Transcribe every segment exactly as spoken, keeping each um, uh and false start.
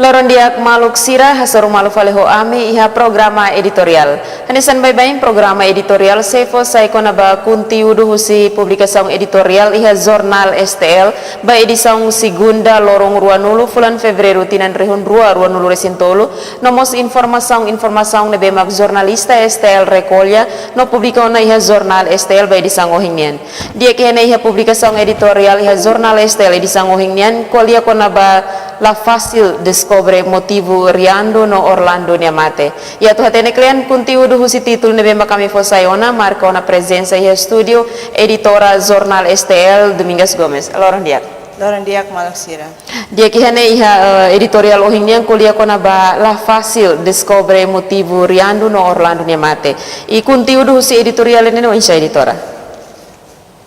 Loron di'ak maluk sira, hasoru malu fali ho ami iha programa editoriál. Hanesan baibain programa editoriál sei fó sai kona-ba konteúdu husi publikasaun editoriál iha Jornál S T L ba edisaun segunda loron ruanulu fulan Fevereiru tinan rihun rua ruanulu resin tolu, no mós informasaun-informasaun ne'ebé mak jornalista S T L rekolla no publika ona iha Jornál S T L ba edisaun ohin nian. Di'ak, iha ne'e iha publikasaun editoriál iha Jornál S T L edisaun ohin nian, ko'alia kona-ba la fásil deskobre motivu Riando no Orlando nia mate. I atu hatene kle'an konteúdu husi títulu ne'ebé mak ami fó sai ona, marka ona prezensa iha estúdiu editora Jornál S T L, Domingas Gomes. Loron di'ak. Loron di'ak maluk sira. Di'ak, iha ne'e iha, eh, editoriál ohin nian ko'alia kona-ba la fásil deskobre motivu Riando no Orlando nia mate. I konteúdu husi editoriál ne'e oinsá, editora?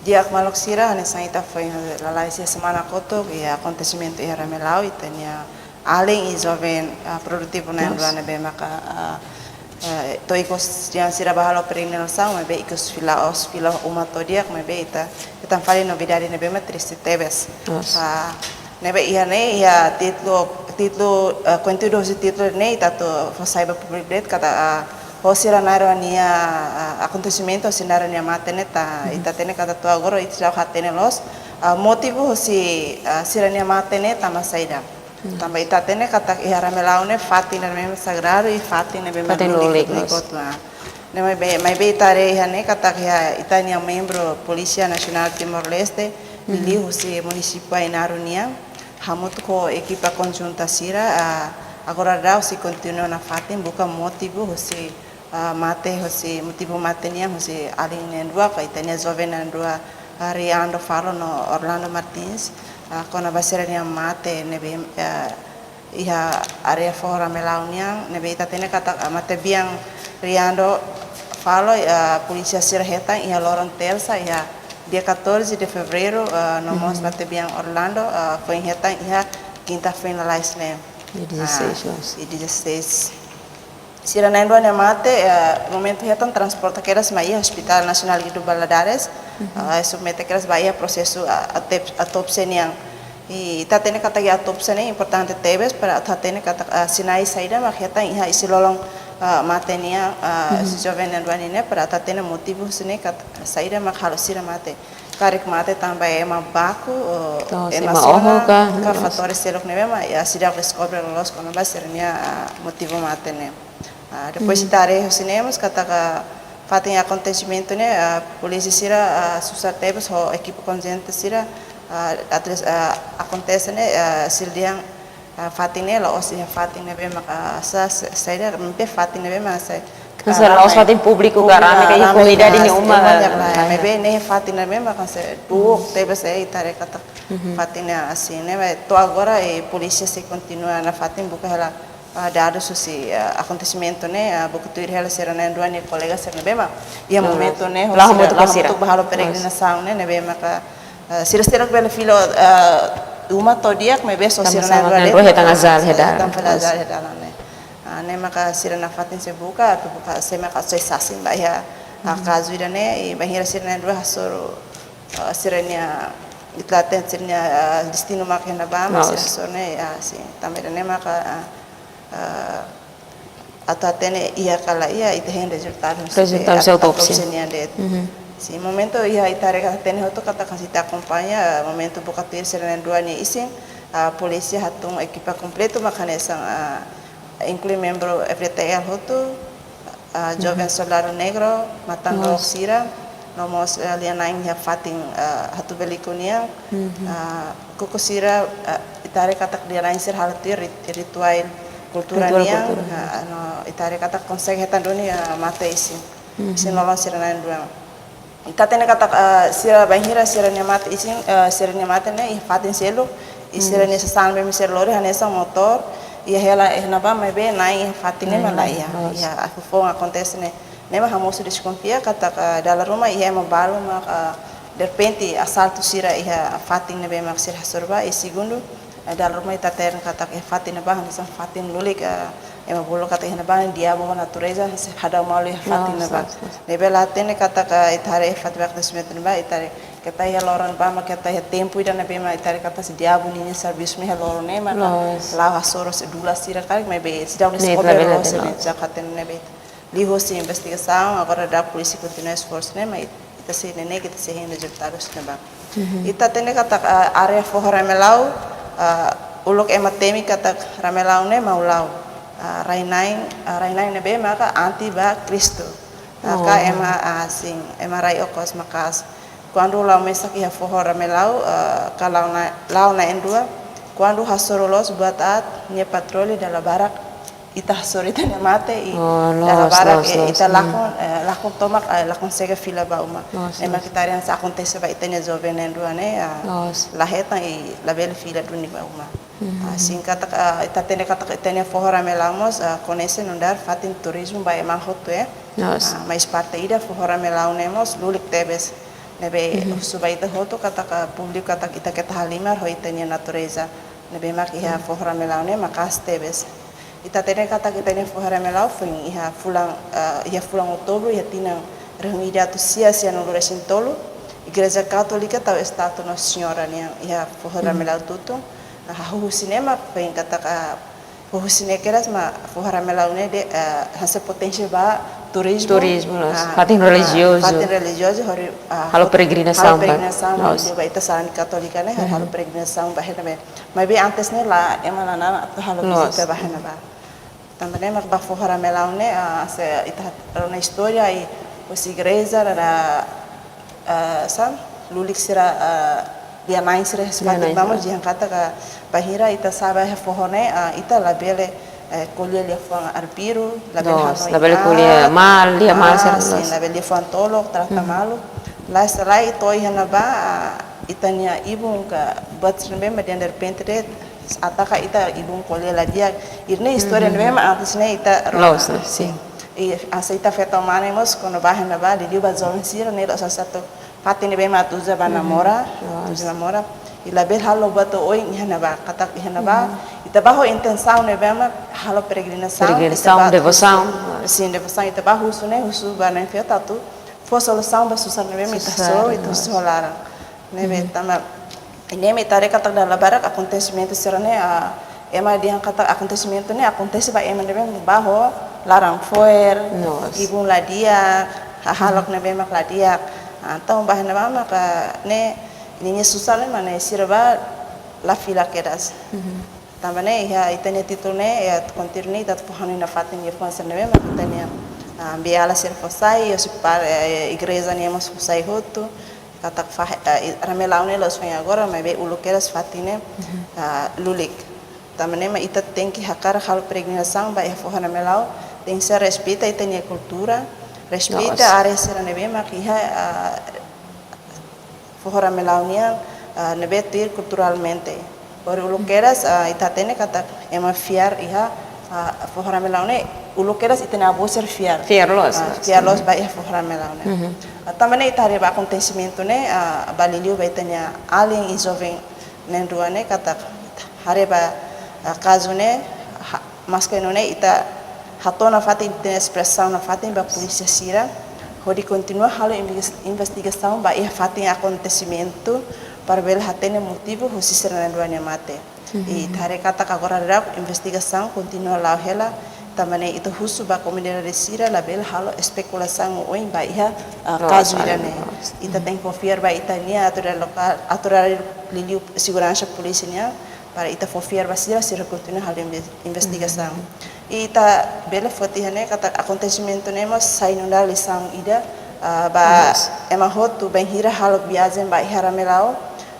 Di'ak maluk sira, hanesan ita foin lalais iha semana kotuk, iha akontesimentu iha Ramelau, ita-nia alin i joven, ah, produtivu na'in-rua ne'ebé maka, ah, eh, to'o ikus tian sira bá halo peregrinasaun, maibé ikus fila la'ós fila uma to'o di'ak, maibé ita, ita fali novidade ne'ebé mak triste tebes. Loos. Ah, ne'ebé iha ne'e, iha títulu, títulu, eh, konteúdu husi títulu ne'e, ita atu fó sai ba públiku de'it katak, ah, ho sira na'in-rua nia, ah, akontesimentu, ho sira na'in-rua nia mate ne'e, ita, mhm, ita hatene katak to'o agora ita seidauk hatene loos, ah, motivu husi, ah, sira-nia mate ne'e tanba saida. Hmm. Tanba ita hatene katak iha Ramelau ne'e fatin ne'ebé mak sagradu i fatin ne'ebé mak, fatin lulik, lulik, loos, likot, ah. Ne'e maibé, maibé ita haree iha ne'e katak iha ita-nia membru Polísia Nasionál Timor-Leste, mhm, liuliu husi munisípiu Ainaro nian, hamutuk ho ekipa konjunta sira, ah, agora daudaun sei kontinua nafatin buka motivu husi, ah, mate husi, motivu mate nian husi alin na'in-rua ka ita-nia joven na'in-rua, ah, Riando Falo no Orlando Martins, ah, kona-ba sira-nia mate ne'ebé, ah, iha área foho Ramelau nian, ne'ebé ita hatene katak, ah, matebian Riando Falo, ah, polísia sira hetan iha loron tersa, iha dia catorze de fevereiro, ah, no mós, mhm, matebian Orlando, ah, foin hetan iha kinta foin lalais ne'e. Dia dezasseis, ah, loos. Dia dezasseis. Sira na'in-rua nia mate, eh, momentu hetan transporta kedas mai iha Hospital Nasionál Guido Valadares, mhm, eh, submete kedas ba iha prosesu, ah, atep-, autópsia nian. I ita hatene katak iha autópsia ne'e importante tebes para atu hatene katak, ah, sinais saida mak hetan iha isin-lolon, ah, mate nian, ah, mhm, husi joven na'in-rua ne'e, para atu hatene motivu husi ne'e katak saida mak halo sira mate. Karik mate tanba ema baku, ou, loos, ema, ema sona, oho ka, ka, loos, fatór seluk ne'ebé mak, ah, seidauk deskobre loos kona-ba sira-nia, ah, motivu mate ne'e. Ah, depois, mhm, ita haree husi ne'e mós katak fatin akontesimentu ne'e, ah, polísia sira, ah, susar tebes ho ekipa konjunta sira, ah, atu, ah, akontese ne'e, ah, sira dehan, ah, fatin ne'e la'ós iha fatin ne'ebé maka sa, sa, saida, maibé fatin ne'ebé maka sa, hanesan, ah, la'ós ramai, fatin públiku ka, públiku, rame ka, ah, iha ramai, komunidade, ah, nia uma, ema, ah, ne'ebé, ne'e fatin ne'ebé maka sa, duuk, mhm, tebes, eh, ita haree katak, mhm, fatin ne'e hanesan ne'e, maibé to'o agora, eh, polísia sei kontinua nafatin buka hela, ah, dadus husi, ah, akontesimentu ne'e, ah, buka tuir hela sira na'in-rua nia kolega sira ne'ebé mak iha, loos, momentu ne'e, ho la sira, hamutuk, la hamutuk sira, ba halo, loos, peregrinasaun ne'e, ne'ebé maka, ah, sira seidauk bele fila, ah, uma to'o di'ak, maibé só, tanba sira na'in-rua, sira na'in-rua de'it, hetan, ah, azal, hetan, tanba fila, loos, azal iha dalan ne'e. Ah, ne'e maka sira nafatin sei buka, atu buka sé maka sai sasin ba iha, ah, mhm, kazu ida-ne'e, i bainhira sira na'in-rua hasoru, ah, sira-nia, ita la hatene sira-nia, ah, destinu mak iha ne'ebá, maibé sira, loos, hasoru ne'e, ah, sin. Tanba ida-ne'e maka, ah, ah, atu hatene iha ka lae, ita hein rezultadu husi, rezultadu husi autópsia, autópsia nian de'it. Mhm. Sin, momentu iha ita haree ka hatene hotu katak, ka ita akompaña, ah, momentu buka tuir sira na'in-rua nia isin, ah, polísia hatún ekipa kompletu mak hanesan, ah, inklui membru F D T L hotu, ah, mhm, joven soldadu negru, matan, loos, dook sira, no mós, eh, lia-na'in iha fatin, eh, Hatubuiliku nian, mhm, eh, kuku sira, eh, ita haree katak lia-na'in sira halo tuir rit-, rituál kultura, kultura nian, kultura, eh, no ita haree katak konsege hetan duni, eh, mate isin, mhm, isin-lolon sira na'in-rua. Ita hatene katak, eh, sira bainhira sira-nia mate isin, eh, sira-nia mate ne'e iha fatin seluk, i sira, mhm, nia sasán ne'ebé sira lori hanesan motór, iha hela iha ne'ebá, maibé na'in iha fatin ne'e, na'in, mak la iha, loos, iha foufoun akontese ne'e. Ne'e mak hamosu deskonfia katak, ah, dala ruma iha ema balu mak, ah, derrepente asaltu sira iha fatin ne'ebé mak sira hasoru bá, i segundu, ah, dala ruma ita hatene katak iha fatin ne'ebá hanesan fatin lulik, ah, Ema bolu katak iha ne'ebá diabu ho natureza sei hadau malu iha fatin ne'ebá. Loos, loos, loos. Ne'ebé la hatene katak ita haree iha fatin ba akontesimentu ne'ebá, ita haree katak iha loron ne'ebá mak iha tempu ida ne'ebé mak ita haree katak sei diabu ninia servisu iha loron ne'e mak. Loos. La'o hasoru sei dula sira karik, maibé seidauk deskubre loos, ne'e seidauk hatene ne'ebé. Liuhusi investigasaun, agora daudaun polísia kontinua esforsu ne'e, maibé ita sei ne'e, ita sei hein rezultadu ne'ebá. Ita hatene katak, ah, área foho Ramelau, ah, uluk ema temi katak Ramelau ne'e mau la'o. Ah, rai-na'in, ah, rai-na'in ne'ebé maka antes ba Kristu. Maka ema, ah, sin, ema rai okos maka'as. Kuandu la'o mesak iha foho Ramelau, ah, ka la'o na, la'o na'in-rua, kuandu hasoru loos buat aat, nia patrullu dala barak, ita hasoru ita-nia mate i dala barak, loos, eh, loos, ita lakon, eh, lakon tomak, eh, lakon sega fila ba uma. Loos, loos. Ema ita haree hanesan akontese ba ita-nia joven na'in-rua ne'e, ah, la hetan i labele fila duni ba uma. Ah, sin katak, ah, ita hatene katak ita-nia foho Ramelau mós, ah, koñese nu'udar fatin turizmu ba ema hotu, eh. Loos. Ah, mais parte ida foho Ramelau ne'e mós lulik tebes. Ne'ebé husu ba ita hotu katak, ah, públiku katak ita keta halimar ho ita-nia natureza. Ne'ebé mak iha foho Ramelau ne'e maka'as tebes. Ita hatene katak ita-nia foho Ramelau foin iha fulan, eh, iha fulan Outubru, iha tinan rihun ida atus sia sianulu-resin-tolu, Igreja Katólika tau estátua Nossa Senhora nian iha foho Ramelau tutun. Nah, husi ne'e mak foin katak, husi ne'e kedas mak foho Ramelau ne'e de, eh, hanesan potensiál ba turizmu. Turizmu, loos. Ah, fatin relijiozu. Fatin relijiozu, hodi, ah, halo peregrinasaun ba. Halo peregrinasaun ba, loos, liuliu ba ita sarani Katólika ne'e, halo peregrinasaun ba iha ne'ebá. Maibé antes ne'e la, ema la nana atu halo vizita ba iha ne'ebá. Tanba ne'e mak ba foho Ramelau ne'e, ah, se ita rona istória i husi igreja, la, ah, sá, lulik sira, ah, lia-na'in sira husi fatin ne'ebá mós dehan katak bainhira ita sa'e ba iha foho ne'e, ah, ita labele, eh, ko'alia liafuan arbiru, labele hanoin, labele ko'alia mal, lia mal, ah, sira, sin, loos, labele liafuan tolok, trata malu. Lais, lais to'o iha ne'ebá, ah, ita-nia ibun ka buat sira ne'ebé mak dehan derrepente de'it ataka ita, ibun ko'alia la di'ak. Ida-ne'e istória ne'ebé mak antes ne'e ita rona. Loos, loos, sin. I hanesan ita feto mane mós kuandu ba iha ne'ebá, liuliu ba joven sira ne'e la'ós hanesan atu fatin ne'ebé mak atu uza ba namora, loos, atu uza namora. I labele halo buat oioin iha ne'ebá, katak iha ne'ebá ita ba ho intensaun ne'ebé mak halo peregrinasaun, peregrinasaun, ita ba devosaun. Sin, devosaun, ita ba husu ne'e, husu ba Na'in Feto atu fó solusaun ba susar ne'ebé mak ita, susar, hasoru, ita, loos, husu ho laran. Ne'ebé tanba ne'e mak ita haree katak dala barak akontesimentu sira ne'e, ah, ema dehan katak akontesimentu ne'e akontese ba ema ne'ebé mak ba ho laran fo'er, loos, ibun la di'ak, hahalok ne'ebé mak la di'ak. Ah, entaun ba iha ne'ebá maka ne'e, ninia susar ne'e mak ne'e sira ba la fila kedas. Tanba ne'e iha ita-nia títulu ne'e, iha konteúdu ne'e ita atu fó hanoin nafatin liafuan sira ne'ebé mak ita-nia, ah, beiala sira fó sai, husi par, eh, igreja nian mós fó sai hotu, katak fa, eh, Ramelau ne'e la'ós foin agora, maibé uluk kedas fatin ne'e, ah, lulik. Tanba ne'e mak ita tenke hakarak halo peregrinasaun ba iha foho Ramelau, tenke ser respeita ita-nia kultura, respeita, loos, área sira ne'ebé mak iha, ah, foho Ramelau nian, ah, ne'ebé tuir kulturalmente. Hodi uluk kedas, ah, ita hatene katak ema fiar iha, ah, foho Ramelau ne'e, uluk kedas ita-nia avó sira fiar. Fiar loos, ah, loos, fiar loos ba iha foho Ramelau ne'e. Ah, tanba ne'e ita haree ba akontesimentu ne'e, ah, ba liuliu ba ita-nia alin i joven na'in-rua ne'e katak haree ba, ah, kazu ne'e, ha, maske nune'e ita hato'o nafatin, ita-nia espresaun nafatin ba polísia sira, hodi kontinua halo inves-, investigasaun ba iha fatin akontesimentu, para bele hatene motivu husi sira na'in-rua nia mate. I ita haree katak agora daudaun investigasaun kontinua la'o hela, tanba ne'e ita husu ba komunidade sira labele halo espekulasaun oioin ba iha, ah, kazu ida-ne'e. Ita tenke konfia ba ita-nia autoridade lokál, autoridade liuliu seguransa polísia nian, para ita fó fiar ba sira, sira kontinua halo inve-, investigasaun. I ita bele foti iha ne'e katak akontesimentu ne'e mós sai nu'udar lisaun ida, ah, ba ema hotu bainhira halo viajen ba iha Ramelau,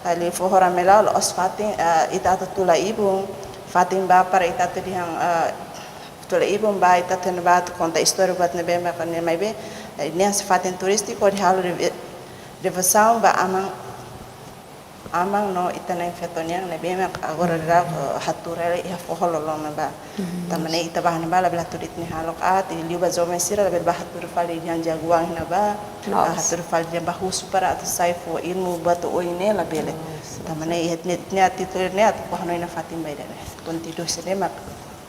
ah, liu foho Ramelau, la'ós fatin, ah, ita atu tula ibun, fatin ba para ita atu dehan, ah, tula ibun ba ita atu ba atu konta istória buat ne'ebé mak ne'e maibé, eh, ne'e hanesan fatin turístiku hodi halo devo-, devosaun ba aman, aman no ita Na'in Feto nian ne'ebé mak agora daudaun, eh, hatuur hela iha foho loloos ne'ebá. Tanba ne'e ita ba iha ne'ebá labele hatuur de'it nia hahalok aat, i liu ba joven sira labele ba hatuur fali dehan jagoan iha ne'ebá, ah, hatuur fali dehan ba husu para atu sai fó ilmu buat oioin ne'e labele. Tanba ne'e iha ne'e, ne'e atitude ne'e atu fó hanoin nafatin ba ida-ne'e. Konteúdu sira-ne'e mak,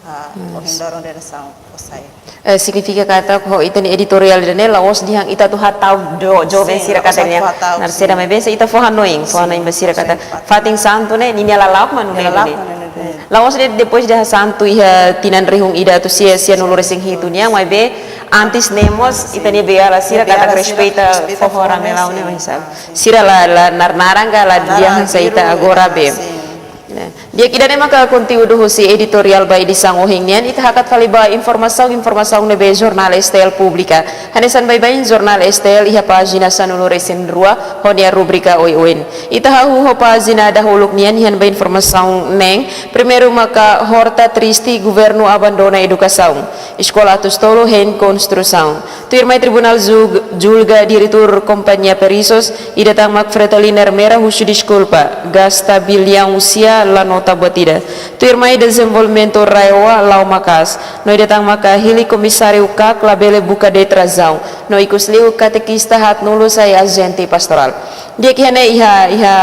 ah, ohin loron diresaun fó sai. Eh, signifika katak ho ita-nia editoriál ida-ne'e la'ós dehan ita atu hatau do joven sira katak nia narseda, maibé ita fó hanoin, fó hanoin ba sira katak fatin santu ne'e ninia lala'ok mak nune'e. La'ós de'it depois de santu iha tinan rihun ida atus sia sianulu resin hitu nian, maibé antes ne'e mós ita-nia beiala sira katak respeita foho Ramelau ne'e, oinsá. Sira la, la nar-naran ka la dehan hanesan ita agora be. Ne'e. Di'ak, ida-ne'e maka konteúdu husi editoriál ba edisaun ohin nian. Ita hakat fali ba informasaun, informasaun ne'ebé Jornál S T L publika. Hanesan baibain Jornál S T L iha pájina sanulu resin rua ho nia rubrika oioin. Ita hahú ho pájina dahuluk nian, iha ne'ebá informasaun neen. Primeiru maka Horta triste, governu abandona edukasaun. Eskola atus tolu hein konstrusaun. Tuirmai Tribunál ju-, julga diretór kompañia Perisos, ida tan mak Fretilin Ermera husu deskulpa, gasta billaun sia la nota buat ida. Tuirmai dezenvolvimentu RAEOA la'o maka'as, no ida tan maka hili komisáriu kak labele buka de'it razaun, no ikus liu katekista haatnulu sai ajente pastorál. Di'ak, iha ne'e iha, iha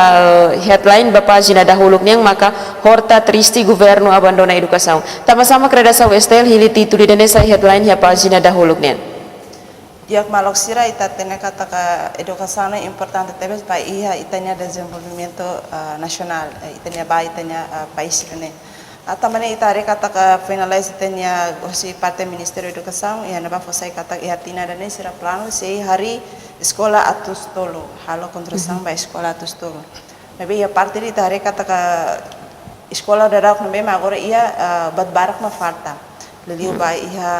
headline ba pájina dahuluk nian maka Horta triste, governu abandona edukasaun. Tanbasá mak redasaun S T L hili títulu ida-ne'e sai headline iha pájina dahuluk nian? Di'ak, maluk sira, ita hatene katak edukasaun ne'e importante tebes ba iha ita-nia dezenvolvimentu, ah, nasionál, eh, ita-nia ba ita-nia, ah, país ne'e. Ah, tanba ne'e ita haree katak finaliza ita-nia husi parte Ministériu Edukasaun, iha ne'ebá fó sai katak iha tinan ida-ne'e sira planu sei harii eskola atus tolu, halo konstrusaun ba eskola atus tolu. Maibé iha parte ida ita haree katak eskola daudauk ne'ebé mak agora iha, ah, buat barak mak falta. Liuliu ba iha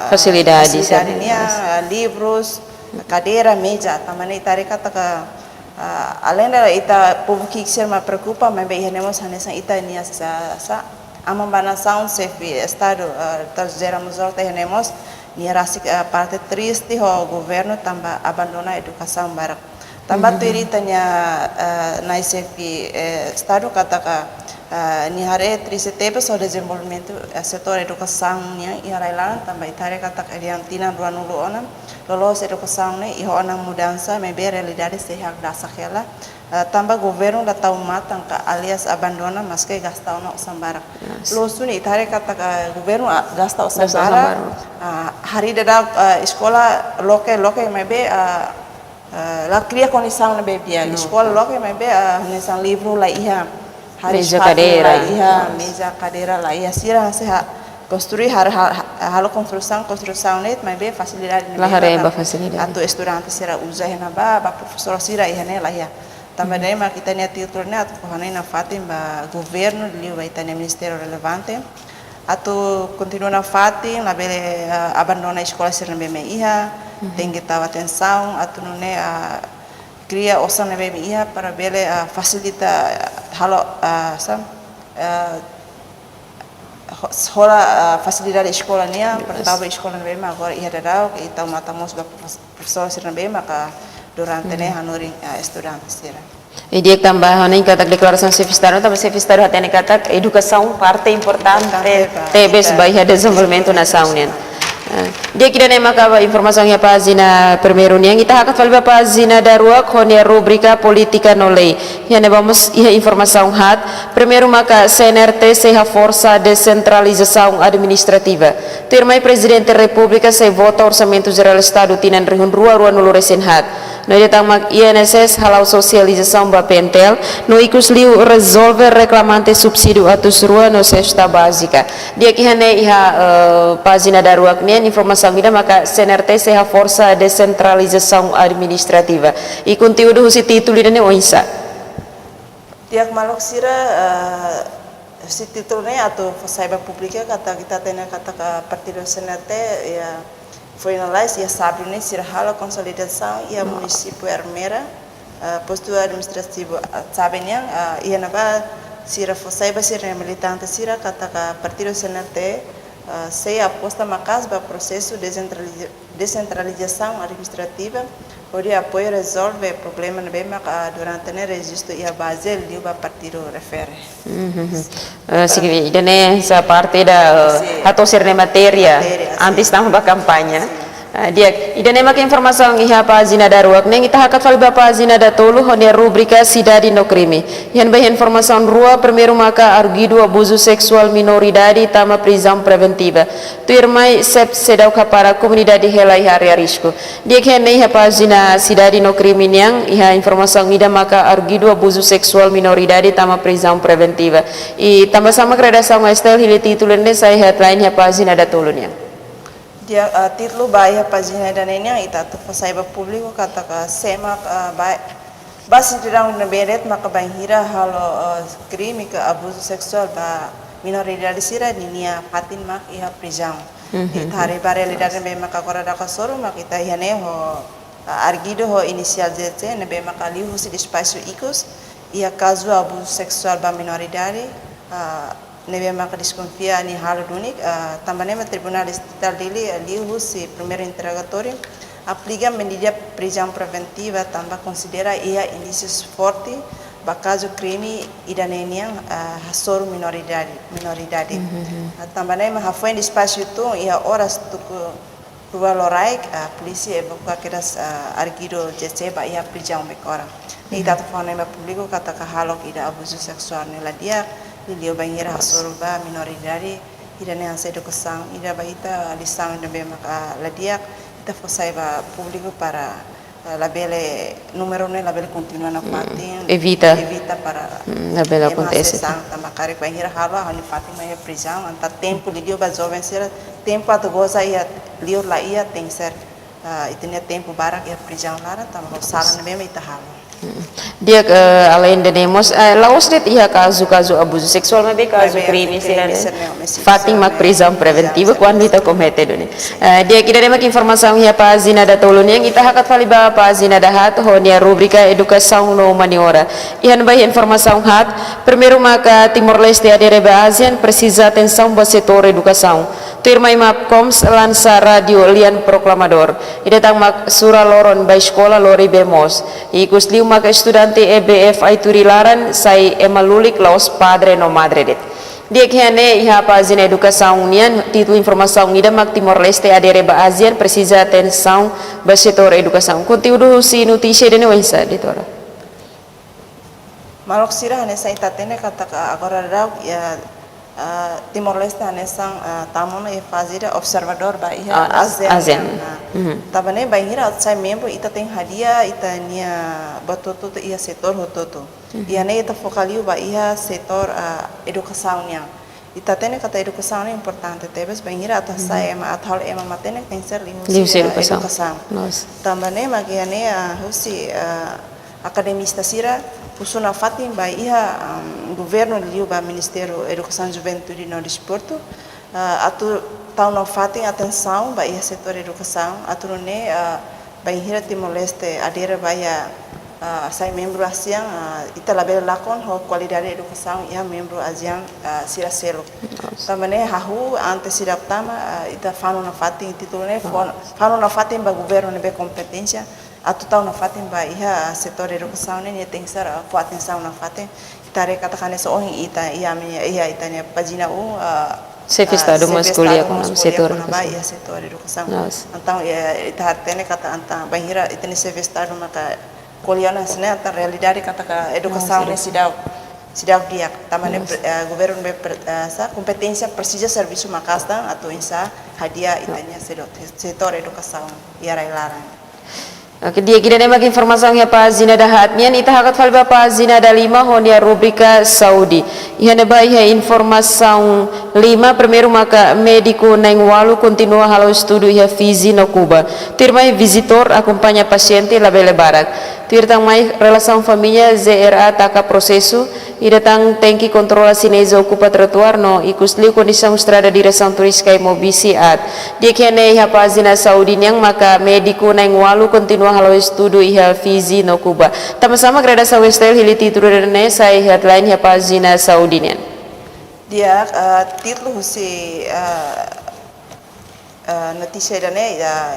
fasilidade, fasilidade nian, ah, livrus, kadeira, meja, tanba ne'e ita haree katak, ah, além de ita povu ki'ik sira mak preokupa, maibé iha ne'e mós hanesan ita-nia sa, sa, aman ba nasaun, xefe Estadu, ah, Doutór José Ramos Horta iha ne'e mós nia rasik, ah, parte triste ho governu tanba abandona edukasaun barak. Tanba tuir ita-nia, eh, nai xefe, eh, Estadu katak, eh, nia haree triste tebes ho dezenvolvimentu, eh, setór edukasaun nian iha rai-laran, tanba ita haree katak iha tinan ruanulu onan, loloos edukasaun ne'e iha ona mudansa, maibé realidade sei hakdasak hela, eh, tanba governu la tau matan ka alias abandona, maske gasta ona osan barak. Loos duni ita haree katak, eh, governu, ah, gasta osan barak, ah, harii daudauk, eh, eskola loke, loke, maibé, ah, eh, la kria kondisaun ne'ebé di'ak. Eskola loke maibé, eh, hanesan livru la iha, harii, meja, kadeira la iha, meja, kadeira la iha. Sira sei ha-, konstrui, har-, ha-, ha-, halo konstrusaun, konstrusaun ne'e maibé fasilidade ne'ebé la haree ba fasilidade atu estudante sira uza iha ne'ebá, ba profesór sira iha ne'e la iha. Tanba ne'e mak ita-nia títulu ne'e atu fó hanoin nafatin ba governu, liuliu ba ita-nia ministériu relevante, atu kontinua nafatin, labele, ah, abandona eskola sira ne'ebé mak iha, tenke tau atensaun, atu nune'e, ah, kria osan ne'ebé mak iha para bele, ah, fasilita, ah, halo, ah, sa, ah, ho-, hola, ah, fasilidade eskola nian, para tau ba eskola ne'ebé mak agora iha daudauk, i tau matan mós ba profes-, profesór sira ne'ebé maka durante ne'e hanorin, ah, estudante sira. I di'ak, tanba hanoin katak deklarasaun xefe Estadu, tanba xefe Estadu hatene katak edukasaun parte importante tebes ba iha dezenvolvimentu nasaun nian. Eh, di'ak, ida-ne'e maka ba informasaun iha pájina primeiru nian, ita hakat fali ba pájina daruak ho nia rubrika polítika no lei. Iha ne'ebá mós iha informasaun haat, primeiru maka C N R T sei haforsa desentralizasaun administrativa. Tuirmai Prezidente Repúblika sei vota Orsamentu Jerál Estadu tinan rihun rua ruanulu resin haat. No ida tan mak I N S S hala'o sosializasaun ba P N T L, no ikus liu rezolve reklamante subsídiu atus rua no sesta bázika. Di'ak, iha ne'e iha, eh, pájina daruak nian informasaun ida maka C N R T sei haforsa desentralizasaun administrativa. I konteúdu husi títulu ida-ne'e oinsá? Di'ak, maluk sira, eh, husi títulu ne'e atu fó sai ba públiku katak ita hatene katak partidu C N R T, iha finaliza iha sábadu ne'e sira halo konsolidasaun iha munisípiu Ermera, eh, postu administrativu, eh, Atsabe nian, eh, iha ne'ebá sira fó sai ba sira-nia militante sira katak partidu C N R T, eh, sei aposta maka'as ba prosesu desentraliza-, desentralizasaun administrativa, hodi apoiu rezolve problema ne'ebé maka durante ne'e rejistu iha baze liu ba partidu refere. Mhm. Eh, signifika ida-ne'e hanesan parte ida, eh, hato'o sira-nia matéria antes tama ba kampaña. Ah, di'ak, ida-ne'e mak informasaun iha pájina daruak, ne'e ita hakat fali ba pájina datolu ho nia rubrika Sidade no Krime. Iha ne'ebá iha informasaun rua, primeiru maka arguidu abuzu seksuál minoridade tama prizaun preventiva. Tuirmai xefe seidauk hapara komunidade hela iha área risku. Di'ak, iha ne'e iha pájina Sidade no Krime nian, iha informasaun ida maka arguidu abuzu seksuál minoridade tama prizaun preventiva. I tanbasá mak redasaun Estel hili títulu ne'e sai headline iha pájina datolu nian? Di'ak, ah, títulu ba iha pájina ida-ne'e nian ita atu fó sai ba públiku katak sé mak, ah, ba, ba sidadaun ne'ebé de'it maka bainhira halo, ah, krime ka abuzu seksuál ba minoridade sira ninia fatin mak iha prizaun. Mhm. Ita haree ba realidade ne'ebé maka agora daudaun hasoru mak ita iha ne'e ho, ah, arguidu ho inisiál Z C ne'ebé maka liu husi despaxu ikus iha kazu abuzu seksuál ba minoridade, ah, ne'ebé maka deskonfia nia halo duni, ah, tanba ne'e mak Tribunál Distritál Dili, ah, liu husi primeiru interrogatóriu aplika medida prizaun preventiva tanba konsidera iha indísius forte ba kazu krime ida-ne'e nian, ah, hasoru minoridade, minoridade. Mhm. Ah, tanba ne'e mak hafoin despaxu tun iha oras tuku rua loraik, ah, polísia evakua kedas, ah, arguidu Z C ba iha prizaun Becora. Ne'e ita atu fó hanoin ba públiku katak hahalok ida abuzu seksuál ne'e la di'ak, liuliu bainhira hasoru ba minoridade, ida-ne'e hanesan edukasaun ida ba ita, lisaun ida ne'ebé maka la di'ak, ita fó sai ba públiku para, ah, labele númeru ne'e labele kontinua nafatin, evita. Evita para, mm, labele ema akontese. Hasees an, tanba karik bainhira halo, halo nafatin mai iha prizaun, entaun tempu liuliu ba joven sira, tempu atu goza iha liur la iha, tenkesér, ah, ita-nia tempu barak iha prizaun laran, tanba ho sala ne'ebé mak ita halo. Mm. Di'ak, eh, além de ne'e mós, eh, la'ós de'it iha kazu, kazu abuzu seksuál, maibé kazu, maibé krime, krime sira ne'e, sira ne'e, fatin mak prizaun preventiva, prizaun kuandu ita komete duni. Eh, di'ak, ida-ne'e mak informasaun iha pájina datolu nian, ita hakat fali ba pájina dahaat ho nia rubrika Edukasaun no Umaniora. Iha ne'ebá iha informasaun haat, primeiru maka Timor-Leste adere ba ASEAN presiza atensaun ba setór edukasaun. Tuirmai MAPKOMS lansa rádiu lian proklamadór. Ida tan mak sura loron ba eskola lori bee moos. Ikusliu maka estudante E B F Aituri laran sai ema lulik la'ós padre no madre de'it. Di'ak, iha ne'e iha pájina edukasaun nian, títulu informasaun ida mak Timor-Leste adere ba ASEAN presiza atensaun ba setór edukasaun. Konteúdu husi notísia ida-ne'e oinsá, editora? Maluk sira, hanesan ita hatene katak agora daudaun, ya, ah, Timor-Leste hanesan, ah, tama ona iha faze ida observadór ba iha, ah, ASEAN, ASEAN. Nah, mhm, tanba ne'e bainhira atu sai membru ita tenke hadi'a ita-nia buat hotu-hotu iha setór hotu-hotu. Mhm. Iha ne'e ita foka liu ba iha setór, ah, edukasaun nian. Ita hatene katak edukasaun ne'e importante tebes, bainhira atu, mhm, hasai ema, atu halo ema matenek tenkesér liu husi, liu husi, ah, edukasaun. Edukasaun. Loos. Tanba ne'e mak iha ne'e, ah, husi, ah, akademista sira husu nafatin ba iha, am, governu liu ba Ministériu Edukasaun, Juventude no Desportu, ah, atu tau nafatin atensaun ba iha setór edukasaun, atu nune'e, ah, bainhira Timor-Leste adere ba iha, ah, sai membru ASEAN, ah, ita labele lakon ho kualidade edukasaun iha membru ASEAN, ah, sira seluk. Loos. Tanba ne'e hahú antes sira tama, ah, ita fanu nafatin, títulu ne'e, ah, fanu, fanu nafatin ba governu ne'ebé kompeténsia, atu tau nafatin ba iha setór edukasaun ne'e, nia tenkesér, ah, fó atensaun nafatin. Ita haree katak hanesan ohin ita iha ami, iha ita-nia pájina um, ah, xefe, ah, Estadu, xefe mós Estadu ko'alia mós kona-ba, ko'alia setór kona-ba edukasaun. Iha setór edukasaun. Loos. Entaun, eh, ita hatene katak entaun bainhira ita-nia xefe Estadu maka ko'alia hanesan ne'e, entaun realidade katak edukasaun, ah, ne'e seidauk, seidauk di'ak. Tanba ne'e, loos, pre-, eh, governu ne'ebé pre-, eh, sá, kompeténsia presiza servisu maka'as tan atu oinsá hadi'a, ah, ita-nia sedo-, setór edukasaun iha rai laran. Oke, di'ak, ida-ne'e mak informasaun iha pájina dahaat nian, ita hakat fali ba pájina dalima ho nia rubrika saúde. Iha ne'ebá iha informasaun lima, primeiru maka médiku na'in-ualu kontinua halo estudu iha Fiji no Kuba. Tuirmai vizitór akompaña pasiente labele barak. Tuir tan mai relasaun família Z R A taka prosesu, ida tan tenke kontrola xineza okupa trotuár no ikusliu kondisaun estrada diresaun Turiscai Maubisse aat. Di'ak, iha ne'e iha pájina saúde nian maka médiku na'in-ualu kontinua halo estudu iha Fiji no Kuba. Tanbasá mak redasaun Estel hili títulu ida-ne'e sai headline iha pájina saúde nian? Di'ak, eh, títulu husi, eh, eh, notísia ida-ne'e, eh,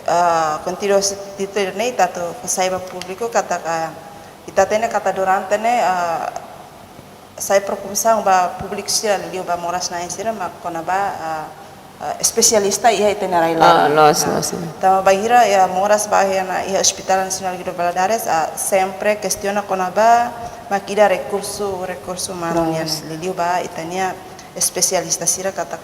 eh, konteúdu husi títulu ida-ne'e ita atu fó sai ba públiku katak, eh, ita hatene katak durante ne'e, eh, sai preokupasaun ba públiku sira liuliu ba moras-na'in sira mak kona-ba, ah, eh, espesialista iha ita-nia rai-laran. Ah, loos, loos, ya. Tanba bainhira iha moras ba iha ona iha Hospital Nasionál Guido Valadares, ah, sempre kestiona kona-ba mak ida rekursu, rekursu umanu nian. Loos. Liuliu ba ita-nia espesialista sira katak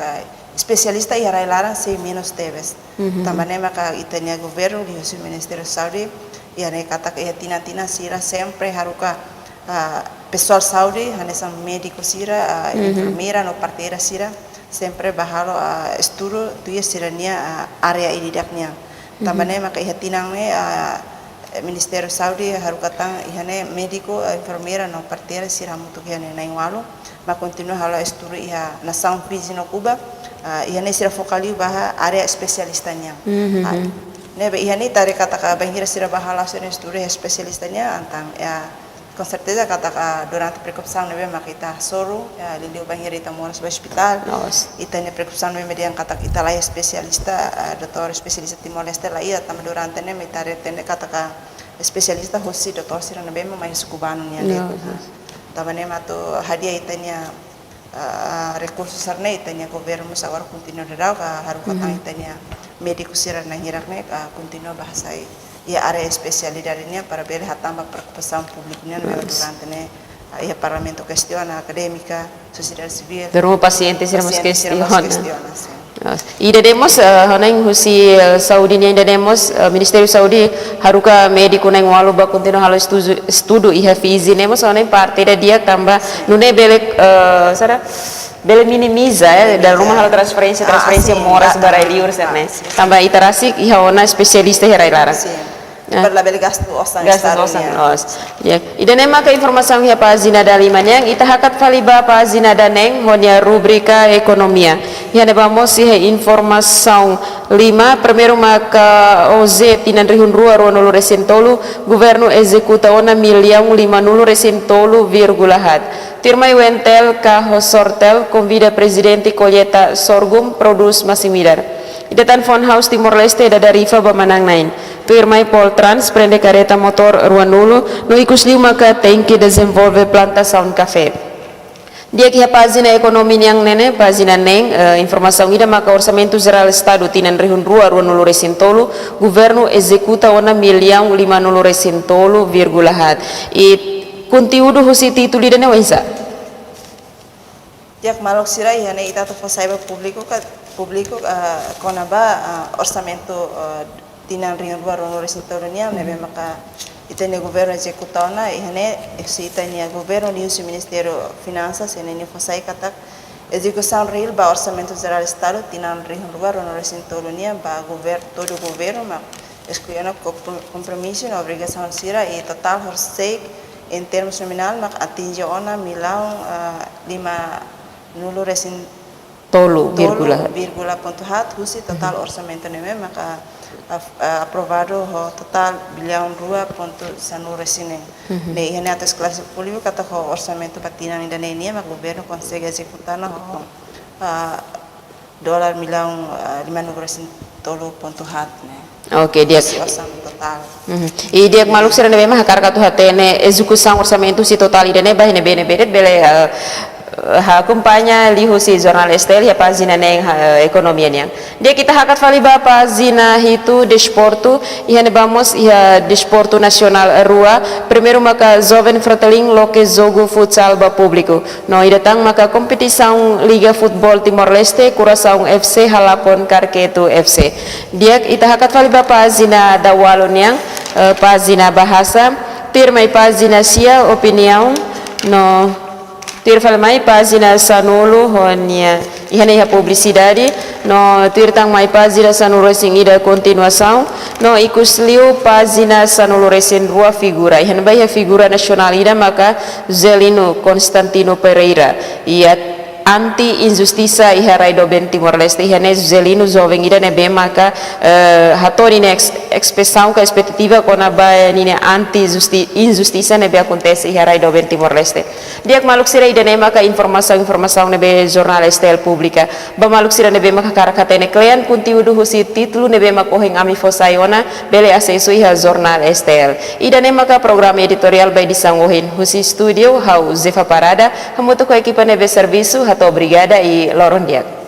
espesialista iha rai-laran sei menus tebes. Mhm. Tanba ne'e maka ita-nia governu liuhusi Ministériu Saúde, iha ne'e katak iha tinan-tinan sira sempre haruka, ah, pesoál saúde, hanesan médiku sira, ah, mhm, enfermeira no parteira sira, sempre bá halo, ah, estudu tuir sira-nia, ah, área ida-idak nian. Tanba, mhm, ne'e maka iha tinan ne'e, ah, Ministériu Saúde haruka tan iha ne'e médiku, ah, enfermeira no parteira sira hamutuk iha ne'e na'in-ualu, mak kontinua halo estudu iha nasaun Fiji no Kuba, ah, iha ne'e sira foka liu ba área espesialista nian. Mhm. Ah, ne'ebé iha ne'e ita haree katak bainhira sira bá halo sira-nia estudu iha espesialista nian, entaun, ya, com certeza katak durante preokupasaun ne'ebé mak ita hasoru, ya, liuliu bainhira ita moras ba ospitál. Loos. Ita-nia preokupasaun ne'ebé mak dehan katak ita laiha espesialista, ah, doutór espesialista Timor-Leste laiha, tanba durante ne'e mak ita haree hatene katak espesialista hosi doutór sira ne'ebé mak mai husi kubanu nian de'it. Loos, loos. Tanba ne'e mak atu hadi'a ita-nia, ah, rekursu sira-ne'e, ita-nia governu mós agora kontinua daudaun, ka haruka tan, mhm, ita-nia médiku sira na'in hirak ne'e, ah, kontinua bá hasai iha área espesialidade nian para bele hatán ba preokupasaun públiku nian. Loos. Durante ne'e, ah, iha parlamentu kestiona, akadémika, sosiedade sivíl. Durante pasiente sira mós, pasiente sira mós kestiona. Kestiona, sin. Loos. I ida-ne'e mós, eh, hanoin husi, eh, saúde nian, ida-ne'e mós, eh, Ministériu Saúde haruka médiku na'in-ualu bá kontinua halo estudu, estudu iha Fiji, ne'e mós hanoin parte ida di'ak tanba, sin, nune'e bele, eh, saida, bele minimiza, eh, minimiza, dala ruma halo transferénsia, ah, transferénsia, sin, moras, ah, ba rai-liur, ah, sira-ne'e. Sin. Tanba ita rasik iha ona espesialista iha rai-laran. Sin. Ah. Para labele gastu osan, gastu estadu osan nian. Loos. Ya. Ida-ne'e maka informasaun iha pájina dalima nian, ita hakat fali ba pájina daneen ho nia rubrika ekonomia. Iha ne'ebá mós iha informasaun lima, primeiru maka O J tinan rihun rua ruanulu-resin-tolu, governu ezekuta ona millaun limanulu-resin-tolu vírgula haat. Tuirmai Wentel ka ho Sortel konvida prezidente kolleita sorghum, prodús masin-midar. Ida tan Fund House Timor-Leste dada rifa ba manán-na'in. Tuirmai Poltrans prende karreta motór ruanulu, no ikusliu maka Tenke dezenvolve plantasaun kafé. Di'ak, iha pájina ekonomia nian ne'e, pájina neen, eh, informasaun ida maka Orsamentu Jerál Estadu tinan rihun rua ruanulu-resin-tolu, governu ezekuta ona millaun limanulu-resin-tolu vírgula haat. I konteúdu husi títulu ida-ne'e oinsá? Di'ak maluk sira, iha ne'e ita atu fó sai ba públiku ka, públiku, ah, kona-ba, ah, orsamentu, ah, tinan rihun rua ruanulu-resin-tolu nian, ne'ebé maka ita-nia governu ezekuta ona, iha ne'e husi ita-nia governu liuhusi Ministériu Finansas, iha ne'e nia fó sai katak ezekusaun reál ba Orsamentu Jerál Estadu tinan rihun rua ruanulu-resin-tolu nian ba gover-, todo governu mak eskluindo ko-, kompromisu no obrigasaun sira, i totál horisehik em termos nominal mak atinje ona millaun, ah, limanulu-resin-tolu, tolu vírgula, vírgula pontu haat husi totál, mhm, orsamentu ne'ebé maka, ah, ah, aprovadu ho totál billaun rua pontu sanulu-resin-neen. Mhm. Ne'e iha ne'e atu esklarese públiku katak ho orsamentu ba tinan ida-ne'e nian mak governu konsege ezekuta ona ho, ah, dolar millaun, ah, limanulu-resin-tolu pontu haat ne'e. Oke, di'ak. Husi orsamentu totál. Mhm. I di'ak maluk sira ne'ebé mak hakarak atu hatene ezekusaun orsamentu husi totál ida-ne'e ba iha ne'ebé, ne'ebé de'it bele, eh, eh, akompaña liuhusi Jornál S T L iha pájina neen, eh, ekonomia nian. Di'ak, ita hakat fali ba pájina hitu, desportu, iha ne'ebá mós iha desportu nasionál rua, primeiru maka Joven Fretilin loke jogu futsal ba públiku. No ida tan maka kompetisaun Liga Futeból Timor-Leste, Kurasaun F C halakon Karketu F C. Di'ak, ita hakat fali ba pájina daualu nian, eh, pájina bahasa, tuirmai pájina sia, opiniaun, no tuir fali mai pájina sanulu ho nia, iha ne'e iha publisidade, no tuir tan mai pájina sanulu-resin-ida, kontinuasaun, no ikusliu pájina sanulu-resin-rua, figura. Iha ne'ebá iha figura nasionál ida maka Juscelino Constantino Pereira. Iha anti injustisa iha rai doben Timor-Leste, iha ne'e Juscelino joven ida ne'ebé maka, eh, hato'o ninia eks-, ekspresaun ka espetativa kona-ba ninia anti justi-, injustisa ne'ebé akontese iha rai doben Timor-Leste. Di'ak maluk sira, ida-ne'e maka informasaun, informasaun ne'ebé Jornál S T L publika. Ba maluk sira ne'ebé maka hakarak hatene kle'an konteúdu husi títulu ne'ebé mak ohin ami fó sai ona, bele asesu iha Jornál S T L. Ida-ne'e maka programa editoriál ba edisaun ohin. Husi estúdiu, ha'u Zefa Parada, hamutuk ho ekipa ne'ebé servisu, hato'o obrigada i loron di'ak.